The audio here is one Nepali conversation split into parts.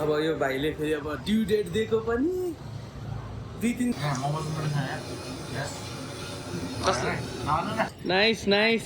अब यो भाइले फेरि अब ड्यु डेट दिएको पनि 2-3 नाइस नाइस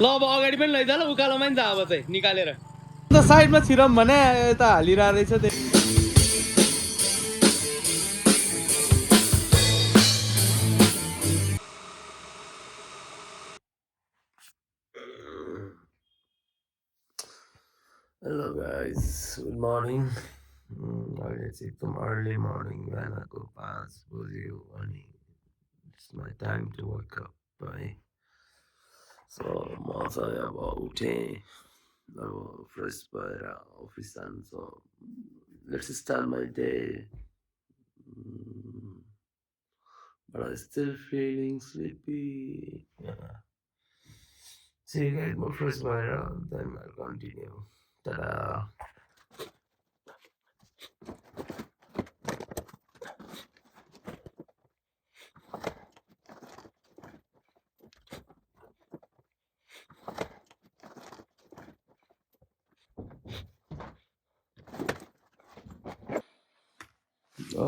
ल अब अगाडि पनि लैजा ल उकालोमा नि त अब चाहिँ निकालेर अन्त साइडमा छिरम भने यता हालिरहेको रहेछ त्यो Hello guys, good morning. अहिले चाहिँ एकदम अर्ली मर्निङ बिहानको 5 बज्यो अनि it's my time to wake up है सो म चाहिँ अब उठेँ अब फ्रेस भएर अफिस जानु छ let's start my day but I still feeling sleepy see you guys more fresh भएर then I'll continue ta-da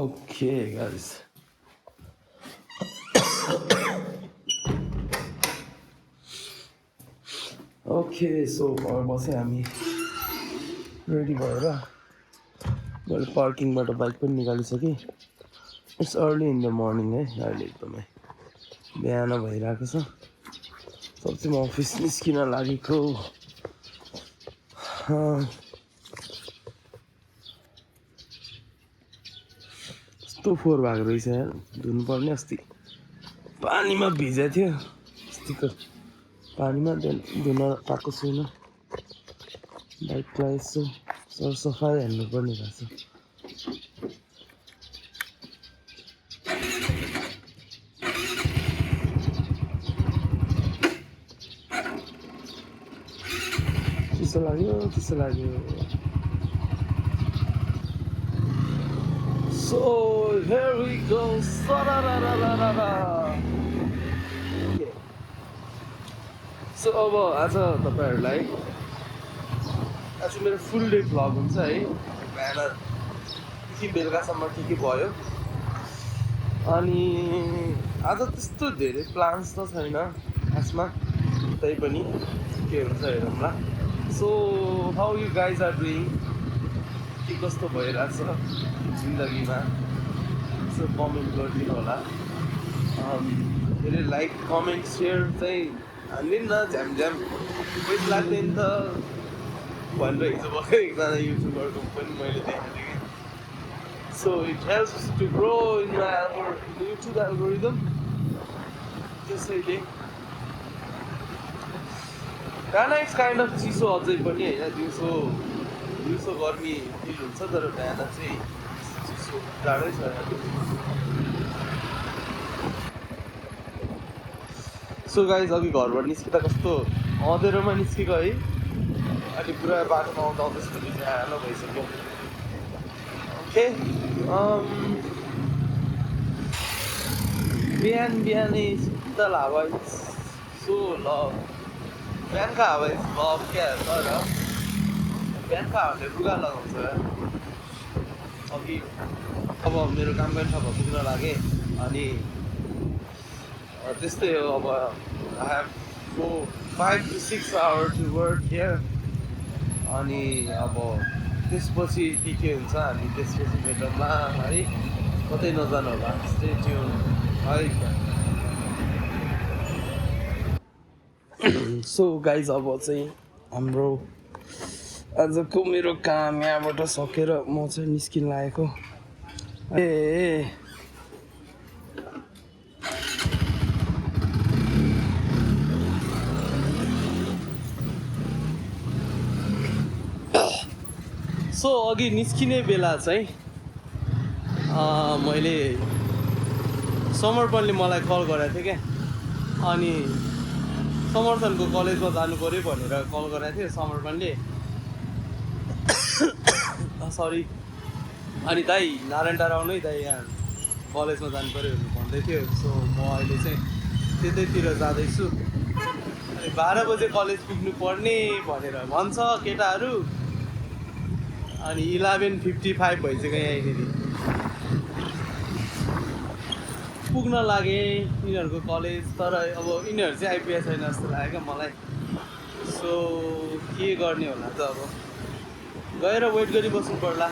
Okay guys okay so बसेँ हामी रेडी भएर मैले पार्किङबाट बाइक पनि निकालिसकेँ it's early in the morning है अहिले एकदमै बिहान भइरहेको छ सब चाहिँ म अफिस निस्किन लागेको यस्तो फोहोर भएको रहेछ यार धुनुपर्ने अस्ति पानीमा भिजेको थियो अस्तिको पानीमा धुन पाएको छैन बाइकलाई यसो सरसफाइ हाल्नुपर्ने रहेछ चिसो लाग्यो So here we go. Okay. So अब आज तपाईहरुलाई आज मेरो फुल डे भ्लग हुन्छ है बिहानदेखि बेलुकासम्म के भयो अनि आज त्यस्तो धेरै प्लान्स त छैन खासमा तै पनि के हुन्छ हेरौँला so how you guys are doing के कस्तो भइरहेछ जिन्दगीमा सो कमेन्ट गरिदिनु होला धेरै लाइक कमेन्ट सेयर चाहिँ हालिदिनु न झ्याम पैसा लाग्दैन त भनेर हिजो भर्खर एकजना युट्युबरको पनि मैले देखेको थिएँ so it helps to grow in my YouTube algorithm त्यसैले बिहान इट्स काइन्ड अफ चिसो अझै पनि होइन दिउँसो गर्मी फिल हुन्छ तर बिहान चाहिँ चिसो जाडै छ सो गाइज अघि घरबाट निस्किँदा कस्तो अँधेरोमा निस्केको है अहिले पुरा बाटोमा आउँदा त्यसको बिहान भइसक्यो ओके बिहानै शीतल हावा सो लभ बिहानका हावा लभ क्या तर बिहानका हावाले रुगा लगाउँछ अघि अब मेरो काम पनि ठाउँमा पुग्न लागेँ अनि त्यस्तै हो अब I have 5 to 6 hours to work here अनि अब त्यसपछि के हुन्छ हामी त्यसपछि भेटौँला है कतै नजानु होला स्टे ट्युन है सो गाइज अब चाहिँ हाम्रो आजको मेरो काम यहाँबाट सकेर म चाहिँ निस्किन लागेको सो अघि निस्किने बेला चाहिँ मैले समर्पणले मलाई कल गरेको थिएँ क्या अनि समर्थनको कलेजमा जानु पऱ्यो भनेर कल गरेको थियो समर्पणले सरी अनि दाइ नारायण टाढा आउनु है दाइ यहाँ कलेजमा जानु पऱ्यो भनेर भन्दै थियो सो म अहिले चाहिँ त्यतैतिर जाँदैछु अनि 12 बजे कलेज पुग्नु पर्ने भनेर भन्छ केटाहरू अनि 11:55 भइसक्यो यहीँनिर पुग्न लागे यिनीहरूको कलेज। तर अब यिनीहरू चाहिँ आइपुगेको छैन जस्तो लाग्यो क्या मलाई। सो के गर्ने होला त अब गएर वेट गरी बस्नु पर्ला।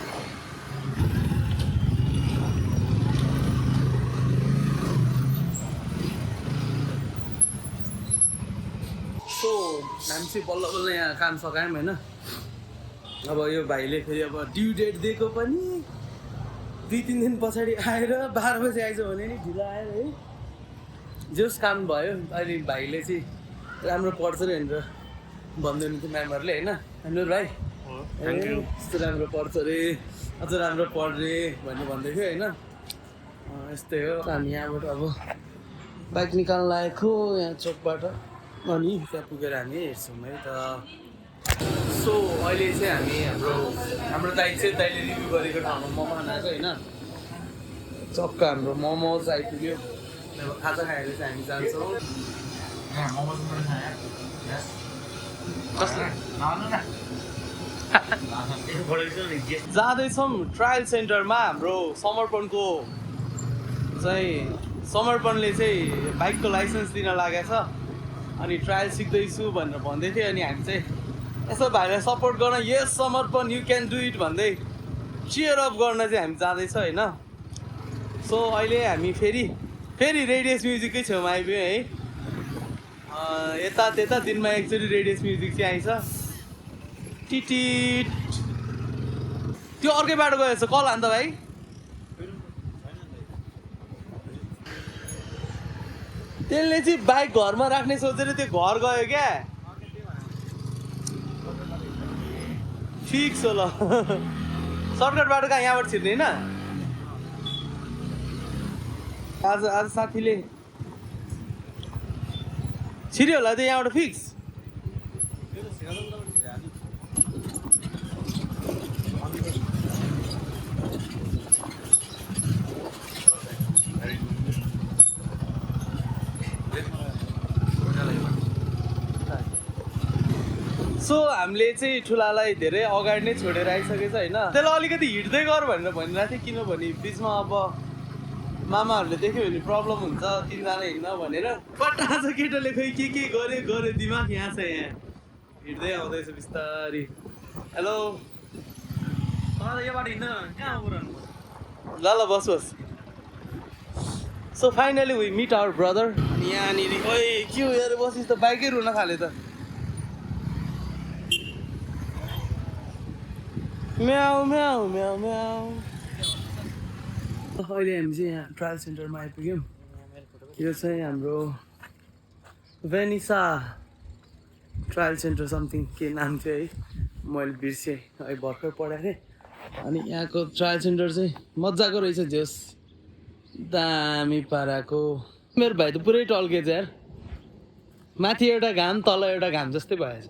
सो हामी चाहिँ बल्ल बल्ल यहाँ काम सकायौँ होइन। अब यो भाइले फेरि अब ड्यु डेट दिएको पनि 2-3 दिन पछाडि आएर 12 बजी आइज भने नि ढिलो आएर है जोस् काम भयो। अहिले भाइले चाहिँ राम्रो पढ्छ अरे भनेर भन्दै हुनुहुन्थ्यो म्यामहरूले होइन हाम्रो भाइ यस्तो राम्रो पढ्छ अरे अझ राम्रो पढ्ने भन्दै थियो होइन। यस्तै हो हामी यहाँबाट अब बाइक निकाल्न लागेको यहाँ चोकबाट अनि त्यहाँ पुगेर हामी हेर्छौँ है त। सो अहिले चाहिँ हामी हाम्रो दाइले रिभ्यू गरेको ठाउँमा मोमो खान आएको होइन। चक्क हाम्रो मोमोज आइपुग्यो। अब खाजा खाएर चाहिँ हामी जान्छौँ। जाँदैछौँ ट्रायल सेन्टरमा। हाम्रो समर्पणको चाहिँ समर्पणले चाहिँ बाइकको लाइसेन्स दिन लागेको छ अनि ट्रायल सिक्दैछु भनेर भन्दै थियो। अनि हामी चाहिँ यसो भाइलाई सपोर्ट गर्न यस समर्पण यु क्यान डु इट भन्दै चियर अप गर्न चाहिँ हामी जाँदैछ होइन। सो अहिले हामी फेरि रेडियस म्युजिककै छेउमा आइपुग्यौँ है। यता त्यता दिनमा एकचोटि रेडियस म्युजिक चाहिँ आइछ। टिटिट त्यो अर्कै बाटो गएछ कल हान्त भाइ। त्यसले चाहिँ बाइक घरमा राख्ने सोचेर त्यो घर गयो क्या। फिक्स हो ल सर्टकट बाटो कहाँ यहाँबाट छिर्ने होइन। आज साथीले छिर्यो होला त्यो यहाँबाट फिक्स। सो हामीले चाहिँ ठुलालाई धेरै अगाडि नै छोडेर आइसकेछ होइन। त्यसलाई अलिकति हिँड्दै गर भनेर भनिरहेको थिएँ किनभने बिचमा अब मामाहरूले देख्यो भने प्रब्लम हुन्छ 3 जना हिँड्न भनेर। बट आज केटाले खै के गरे दिमाग यहाँ छ। यहाँ हिँड्दै आउँदैछ बिस्तारी। हेलो योबाट हिँड्न कहाँ ल बस। So finally we meet our brother. अनि यहाँनिर ओइ के हो यार बसिस् त बाइकै रुन थाल्यो त। म्याउ म्याउ म्याउ म्याउ। अहिले हामी चाहिँ यहाँ ट्रायल सेन्टरमा आइपुग्यौँ। यो चाहिँ हाम्रो भेनिसा ट्रायल सेन्टर समथिङ के नाम थियो है मैले बिर्सेँ। अहिले भर्खर पढाएको थिएँ। अनि यहाँको ट्रायल सेन्टर चाहिँ मजाको रहेछ। जोस् दामी पाराको। मेरो भाइ त पुरै टल्केछ यार। माथि एउटा घाम तल एउटा घाम जस्तै भएछ।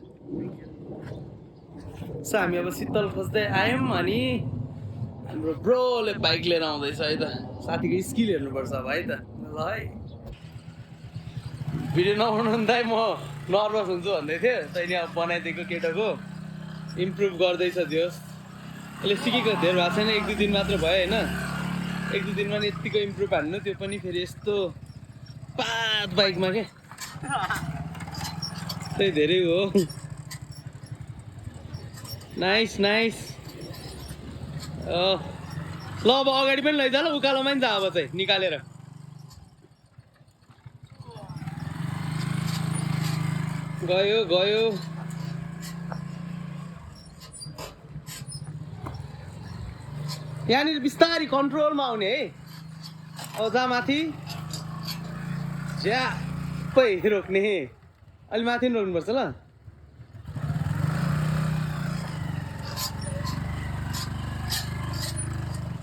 सो हामी अब शीतल खोज्दै आयौँ अनि हाम्रो ब्रोले बाइक लिएर आउँदैछ है त। साथीको स्किल हेर्नुपर्छ अब है त। ल है भिडियो नबनाउनु दाइ म नर्भस हुन्छु भन्दै थियो। तैँले अब बनाइदिएको केटाको इम्प्रुभ गर्दैछ। जोस् यसले सिकेको धेरै भएको छैन 1-2 दिन मात्र भयो होइन। 1-2 दिनमा नि यत्तिको इम्प्रुभ हान्नु त्यो पनि फेरि यस्तो पात बाइकमा के त्यही धेरै हो। नाइस ल अब अगाडि पनि लैजा ल उकालोमा नि जा अब चाहिँ निकालेर। गयो यहाँनिर बिस्तारी कन्ट्रोलमा आउने है। अब जा माथि ज्यापै रोक्ने। अलि माथि पनि रोक्नुपर्छ ल।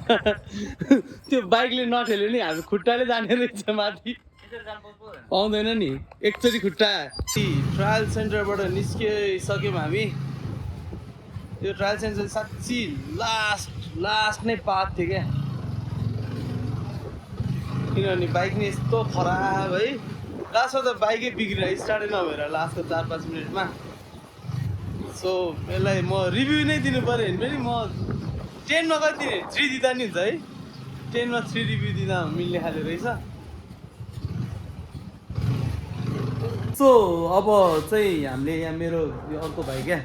त्यो बाइकले नठेल्यो नि हामी खुट्टाले जाने रहेछ माथि। आउँदैन नि एकचोटि खुट्टा। ट्रायल सेन्टरबाट निस्किसक्यौँ हामी। त्यो ट्रायल सेन्टर साँच्ची लास्ट नै पाथ थियो क्या। किनभने बाइक नि यस्तो खराब है। लास्टमा त बाइकै बिग्रेर स्टार्टै नभएर लास्टको 4-5 मिनटमा। सो यसलाई म रिभ्यू नै दिनु पऱ्यो भने पनि म 10 मा कति दिने 3 दिँदा नि हुन्छ है 10 मा 3 रिभ्यू दिँदा मिल्ने खाले रहेछ सो अब चाहिँ हामीले यहाँ मेरो यो अर्को भाइ क्या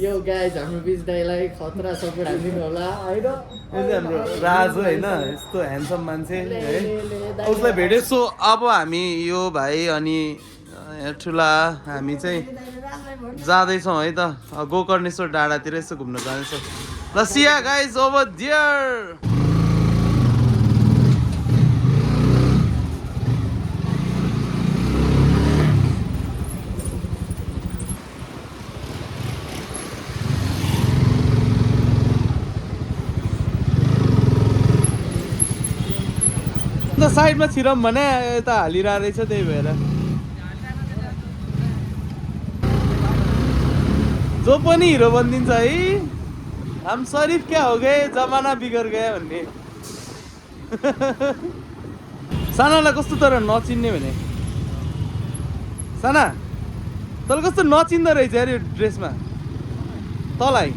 यो गाइज हाम्रो बिच दाइलाई खतरा सपोर्ट हालिदिनु होला होइन यो चाहिँ हाम्रो राज हो होइन यस्तो ह्यान्डसम मान्छे है उसलाई भेट्यो सो अब हामी यो भाइ अनि ठुला हामी चाहिँ जाँदैछौँ है त गोकर्णेश्वर डाँडातिर यसो घुम्न जाँदैछौँ ल सिया गाइज ओभर देयर अन्त साइडमा छिरौँ भने यता हालिरहेको रहेछ त्यही भएर जो पनि हिरो बनिदिन्छ है हम शरीफ क्या हो गए जमाना बिगड गयो भन्ने सानालाई कस्तो तर नचिन्ने भने साना तल कस्तो नचिन्दो रहेछ यार यो ड्रेसमा तँलाई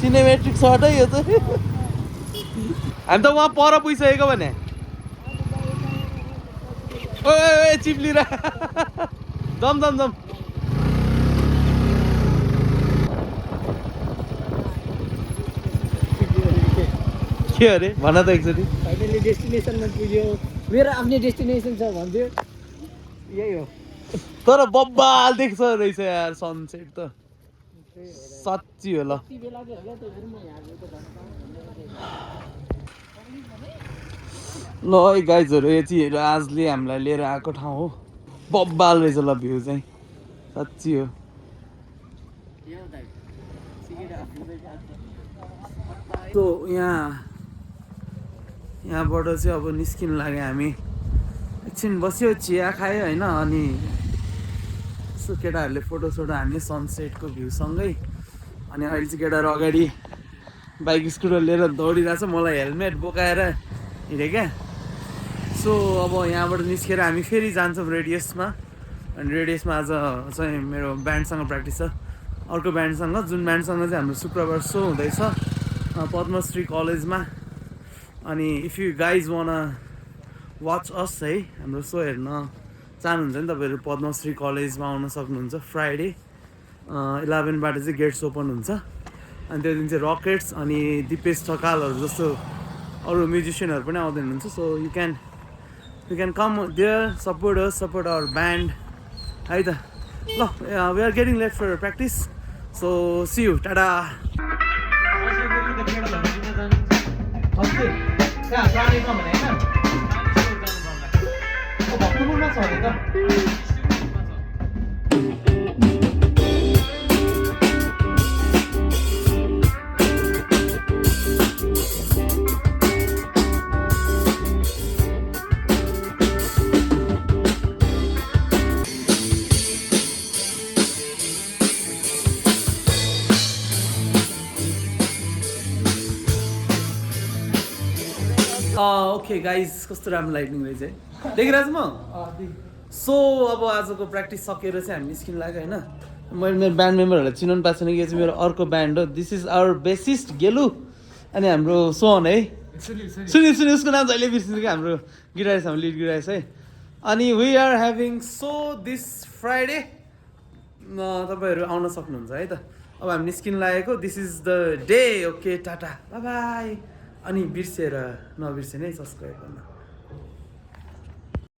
सिनेमेट्रिक सर्ट है यो चाहिँ हामी त उहाँ पर पुगिसकेको भने ओ चिप्लिरा जम जम जम के अरे भन त एकचोटि फाइनली डेस्टिनेसनमा पुग्यो मेरो आफ्नै डेस्टिनेसन छ भन्थ्यो यही हो तर बब्बाल देख्छ रहेछ यार सनसेट त साँच्ची हो ल ल है गाइजहरू यो चाहिँ राजले हामीलाई लिएर आएको ठाउँ हो बब्बाल रहेछ ल भ्यू चाहिँ साँच्ची हो तो यहाँबाट चाहिँ अब निस्किनु लाग्यो हामी एकछिन बस्यो चिया खायो होइन अनि यसो केटाहरूले फोटोसोटो हान्ने सनसेटको भ्यूसँगै अनि अहिले चाहिँ केटाहरू अगाडि बाइक स्कुटर लिएर दौडिरहेछ मलाई हेलमेट बोकाएर हिँडेँ क्या सो अब यहाँबाट निस्केर हामी फेरि जान्छौँ रेडियसमा अनि रेडियसमा आज चाहिँ मेरो ब्यान्डसँग प्र्याक्टिस छ अर्को ब्यान्डसँग जुन ब्यान्डसँग चाहिँ हाम्रो शुक्रबार सो हुँदैछ पद्मश्री कलेजमा अनि if you guys want watch us है हाम्रो सो हेर्न चाहनुहुन्छ नि तपाईँहरू पद्मश्री कलेजमा आउन सक्नुहुन्छ फ्राइडे 11बाट चाहिँ गेट्स ओपन हुन्छ अनि त्यो दिन चाहिँ रकेट्स अनि दिपेश ठकालहरू जस्तो अरू म्युजिसियनहरू पनि आउँदै हुनुहुन्छ so you can come there support our band है त ल we are getting late for practice so see you tata भक्तपुरमा छ अरे त ओके गाइज कस्तो राम्रो लाइटिङ रहेछ है देखिरहेको छु म सो अब आजको प्र्याक्टिस सकेर चाहिँ हामी निस्किनु लाग्यो होइन मैले मेरो ब्यान्ड मेम्बरहरूलाई चिनाउनु पाएको छैन यो चाहिँ मेरो अर्को ब्यान्ड हो दिस इज आवर बेसिस्ट गेलु अनि हाम्रो सोहन है सुनिल उसको नाम जहिले बिर्सिन्छ कि हाम्रो गिटारिस्ट हाम्रो लिड गिटारिस्ट है अनि we are having so this Friday तपाईँहरू आउन सक्नुहुन्छ है त अब हामी निस्किनु लागेको this is the day okay टाटा बाई बाई अनि बिर्सेर नबिर्सेन है सब्सक्राइब गर्न